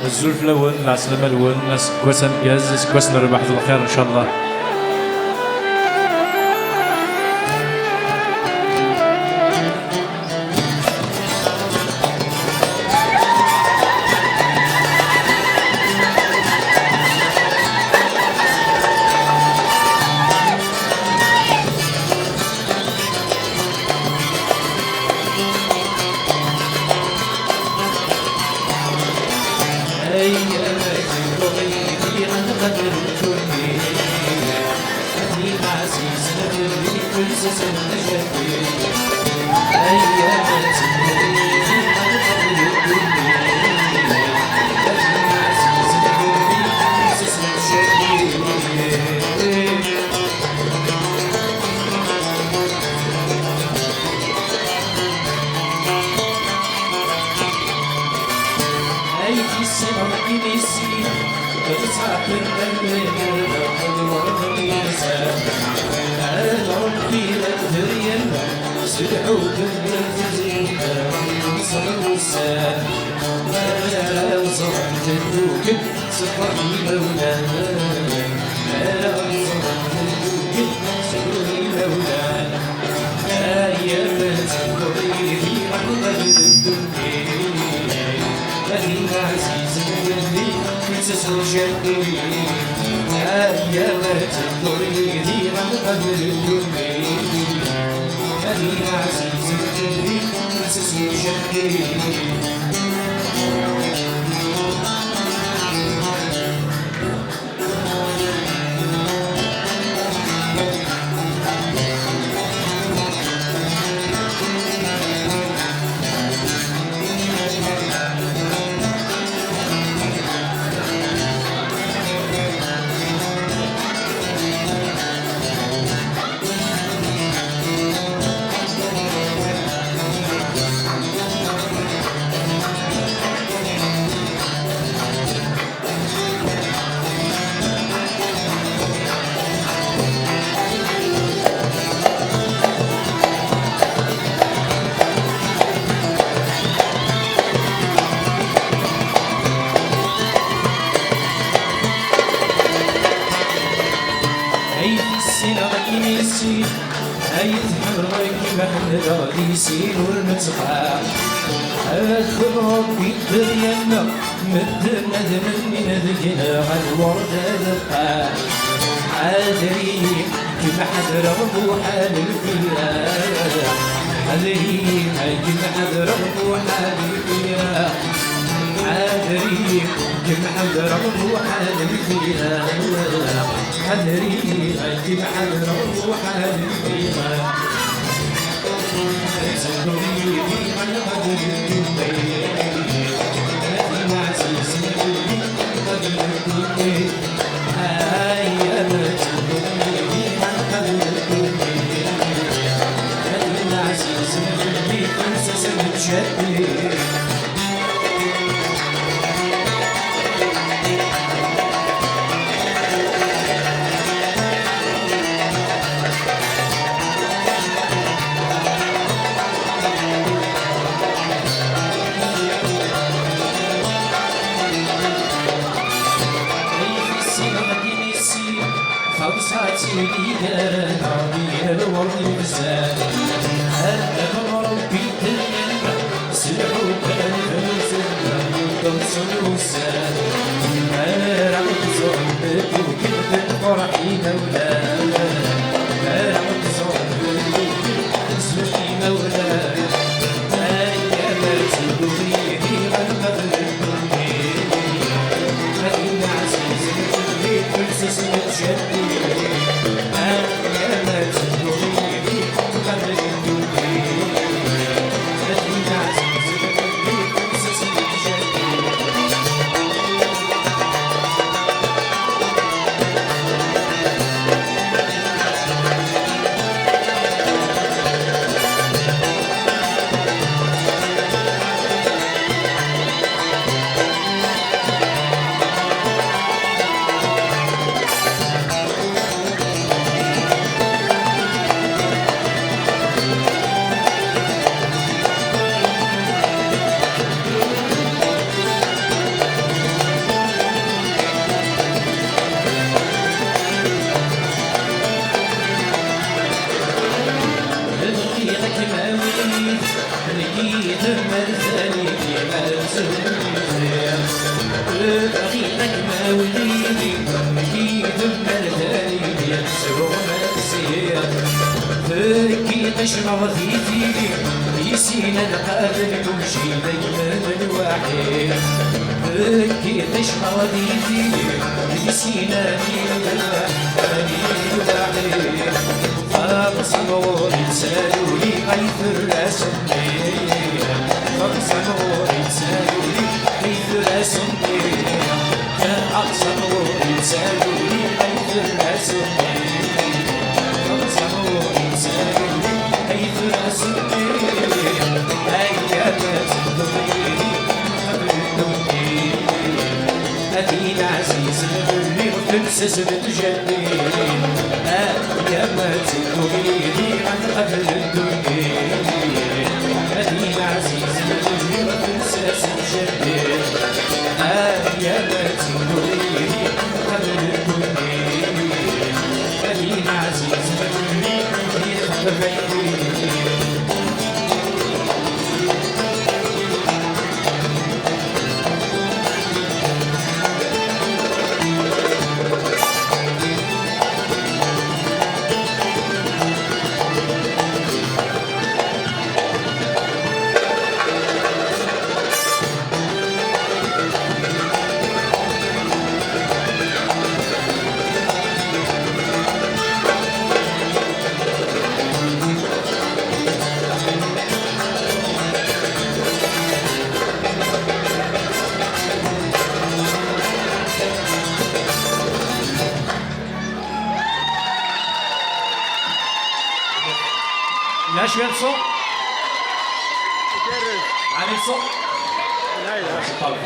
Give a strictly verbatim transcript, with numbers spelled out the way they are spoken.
Azul fell-awen, lɛeslama-nwen, aseggas ameggaz, aseggas n rrbeḥ d lxir, ncallah. Ay tissineḍ inissin, ḍṣaten amrin, d wrḍen yirsan. Ad Ṛebbi d aderyan, s lḥubb n tezlit, nṣer ussan. Ara ẓren teddukel, ṣebber imawlan. Ara ẓren teddukel, ṣebber imawlan. Ay amat teddukel, di ṛṛeḍ n ddunit. A tin ɛzizen fell-i, tettas lǧenni. Ay amat teddukel, di ṛṛeḍ n ddunit. A tin ɛzizen fell-i, tettas lǧenni. Ay tissineḍ inisi, ay tḥemmleḍ akken ma ḥemmleɣ di sin ur nettqaɛ. Ad d-Ṛebbi dderya-nneɣ, medden ad mennin deg-neɣ a lwerd a lqaɛ. Ḥader-iyi, kem ḥadreɣ muḥal lfira. Ḥader-iyi, kem ḥadreɣ muḥal lfira. Ḥader-iyi, kem ḥadreɣ muḥal lfira. Ḥader-iyi, kem ḥadreɣ muḥal lfira. Xelṣat-id gar-aneɣ di lwert ibzan. Ad nɣer Ṛebbi dderya-nneɣ, s lḥubb ad nefhem, s lḥubb ad nefhem ussan. Ara ɣ-teẓrem ddukel d lferḥ imawlan. Ara ɣ-teẓrem ddukel d zzux imawlan. Ay amat teddukel di ɣelbeɣ ddunit. Ay amat teddukel di ɣelbeɣ ddunit. Bɣiɣ-k ma wlidi, yid-m ar d alidi, sɛuɣ ma tezhiḍ. Deg yiṭij neɣ di tili, yes-i ad nqabel kulci daymen lwaḥid. Deg yiṭij neɣ di tili, yes-i ad nili lwaḥid, ad nili lwaḥid. Xerṣen ɣur-i ttaluli ay fell-asen. Xerṣen ɣur-i ttaluli ay fell-asen. Xerṣen ɣur-i ttaluli ay fell-asen. Xerṣen ɣur-i ttaluli ay fell-asen. Ay amat ddunit qbel ddunit. A tin ɛzizen fell-i, fell-as ad tjellin. A yamma ttedduɣ yid-i ad qeblen ddunit. A tin ɛzizen fell-i, fell-as ad tjellin. A yamma ttedduɣ yid-i ad qeblen ddunit. A tin ɛzizen fell-i, di teqbaylit. Yella cwiṭ ṣṣut? Ɛni ṣṣut?